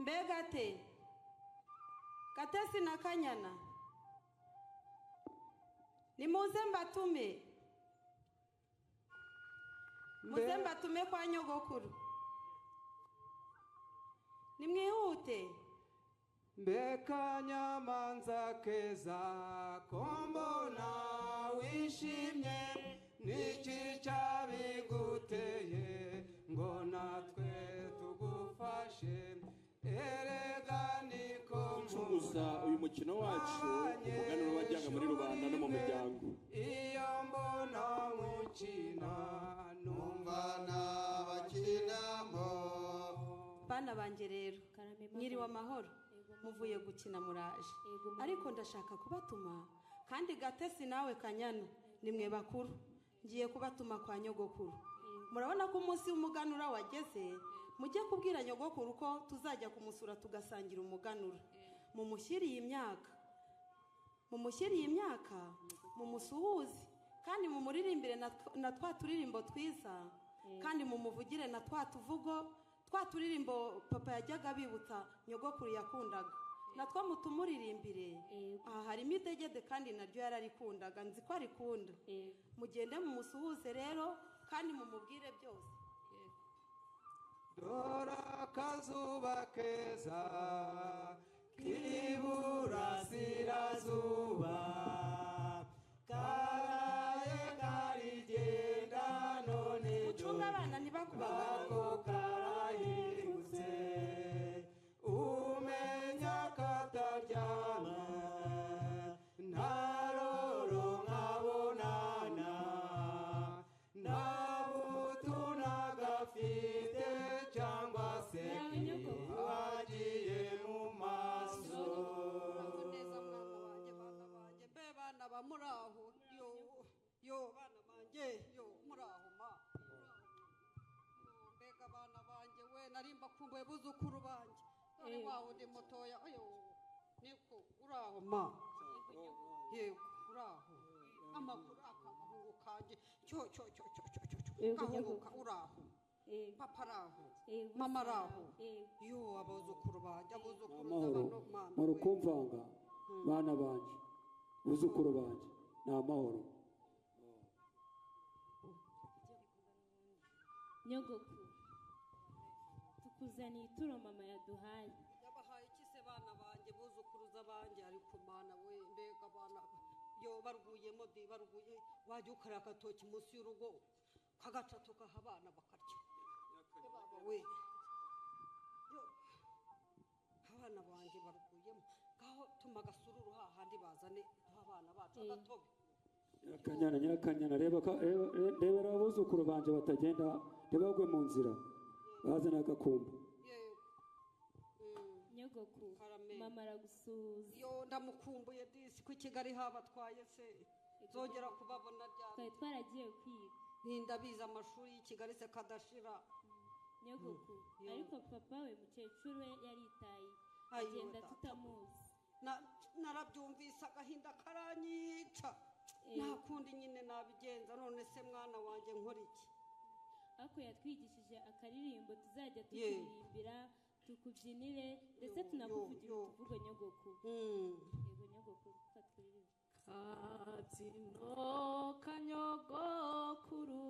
Mbe Gate, Gatesi na Kanyana, nimuze mbatume, muze mbatume kwa nyogokuru, nimwihute. Mbe Kanyamanza keza ko mbona wishimye, niki cyabiguteye ngo natwe tugufashe? Erega niko Gucunguza uyu mukino wacu, umuganura wajyaga muri rubanda no mu miryango. Iyo mbona mukina numva n'abakinamo. Bana banjye rero, mwiriwe amahoro, muvuye gukina muraje, ariko ndashaka kubatuma, kandi Gatesi nawe Kanyana nimwe bakuru, ngiye kubatuma kwa nyogokuru. Murabona ko umunsi w'umuganura wageze, mujye kubwira nyogokuru ko tuzajya kumusura tugasangira umuganura. Mumushyiriye imyaka, mumushyiriye imyaka, mumusuhuze, kandi mumuririmbire na twa turirimbo twiza, kandi mumuvugire na twa tuvugo, twa turirimbo papa yajyaga abibutsa nyogokuru yakundaga, natwo mutumuririmbire. Aha harimo idegede kandi naryo yararikundaga, nzi ko arikunda. Mugende mumusuhuze rero, kandi mumubwire byose. Dore akazuba keza k'iburasirazuba, karaye karigenda none Mucunge abana ntibakubagane. Ako karahindutse, umenya kataryama, ntaroro nkabonana, nta butu nagafite cyangwa se wagiye mu maso. Neza mwana wanjye, bana banjye, mbe bana ba muraho, yo yo bana banjye, yo muraho ma, yo mbega bana banjye we, nari mbakumbuye buzukuru banjye, dore wawe ndi mutoya, ayo niko uraho ma, yego uraho, amakuru akagahungu kanjye, cyo cyo cyo cyo cyo cyo cyo, gahungu uraho, papa araho, mama araho, yo abuzukuru banjye, abuzukuru Amahoro murukumvanga bana banje, buzukuru banje, ni amahoro. Nyogoku, tukuzaniye ituro mama yaduhaye. Yabahaye iki se bana banjye, buzukuruza banjye? Ariko mana we, mbega bana yo baruguyemo di, baruguye, wajya ukarira agatoki munsi y'urugo kagaca tukaha abana bakarya. Baba we, yo abana banjye baruguyemo, ngaho tuma agasururu hahandi bazane duha abana bacu agatobe. Nyirakanyana, Nyirakanyana, reba abuzukuru banje batagenda, ntibagwe mu nzira, bazana agakumba. Nyogoku, mama aragusuhuza. Yo ndamukumbuye disi, ko i Kigali habatwaye se, nzongera kubabona ryari? Twari twaragiye kwiga. Ntindabizi amashuri y'i Kigali se kadashira. Nyogoku, ariko papa we mukecuru we yaritaye, agenda tutamuzi. Narabyumvise agahinda karanyica, nta kundi nyine nabigenza. None se mwana wanjye nkora iki? Ariko yatwigishije akaririmbo tuzajya tukuririmbira, tukubyinire, ndetse tunakuvugira utuvugo nyogoku. Yego nyogoku, katuririmbe. Kabyino kanyogokuru.